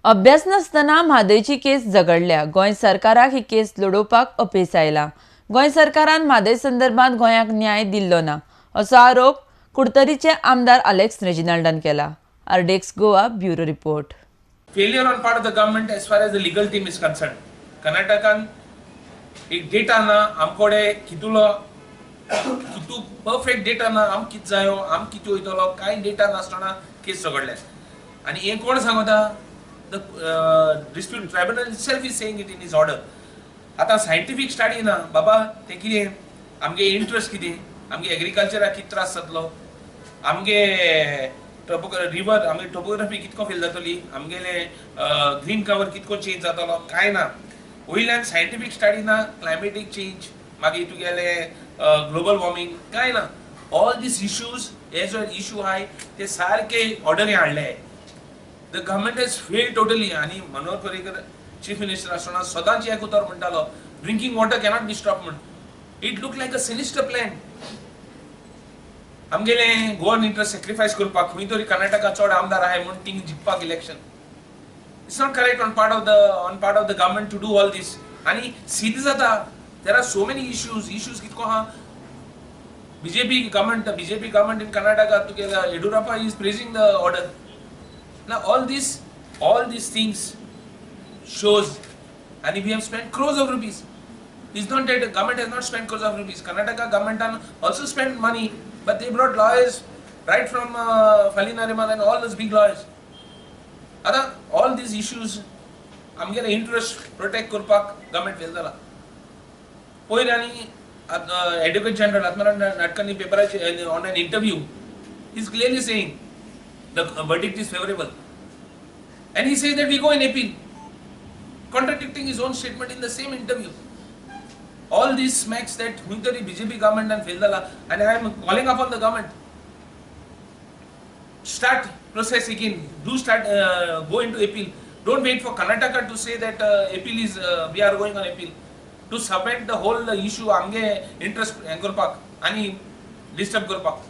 अभ्यास नासतना म्हादयची केस झगडल्या. गोंय सरकाराक ही केस लडोवपाक अपेस आयला. गोंय सरकारान म्हादय संदर्भात गोंयाक न्याय दिल्लो ना असो आरोप कुडतरीचे आमदार आलेक्स रेजिनाल्डान केला. RDX Goa bureau report. Failure on part of the government as far as the legal team is concerned. कर्नाटकान एक डेटा ना आमकोडे कितुलो कितू परफेक्ट डेटा ना, आम कित जायो आम कितें वयतलो कांय डेटा नासतना केस झगडले. आनी हें कोण सांगता? The dispute tribunal itself is saying it in his order. आतां सायंटिफीक स्टडी ना बाबा, तें कितें आमगे इंट्रस्ट कितें, आमगे एग्रीकल्चराक कितें त्रास जातलो, आमगे रिवर आमगे टोपोग्राफी कितको फेल जातली, आमगेले ग्रीन कवर कितको चेंज जातलो, कांय ना. वयल्यान सायंटिफीक स्टडी ना, क्लायमेटीक चेंज, मागीर तुगेले ग्लोबल वॉर्मिंग, कांय ना. ऑल these issues हे जो इशू आहाय ते सारके ऑर्डरी हाडले. The government has failed totally. आनी मनोहर पर्रीकर चीफ मिनिस्टर आसतना सदांच एक उतर म्हणटालो, drinking water cannot be stop म्हण. It look like a sinister plan. आमगेले गोवन इंट्रस्ट सॅक्रिफायस करपाक खंय तरी कर्नाटका चड आमदार आहाय म्हूण thing जिखपाक election. It's not correct on part of the government to do all this. आनी सीद जाता, there are so many issues. Issues कितको आहा. BJP government in Karnataka तुगेले Yediyurappa is praising the order. Now all these things shows, and we have spent crores of rupees. It's not that the government has not spent crores of rupees. Karnataka government also spent money, but they brought lawyers right from Fali Nariman and all those big lawyers. Ada all these issues, आमगेले interest protect करपाक government fail जाला. पयर आनी Advocate General Atmaram Nadkarni पेपराचेर on an interview, he is clearly saying the verdict is favorable, and he says that we go in appeal, contradicting his own statement in the same interview. All this smacks that huntari BJP government and fail dala, and I am calling upon the government, start process again, do start go into appeal. Don't wait for Karnataka to say that appeal is we are going on appeal to submit the whole issue amge interest anchor pak ani disturb karpak.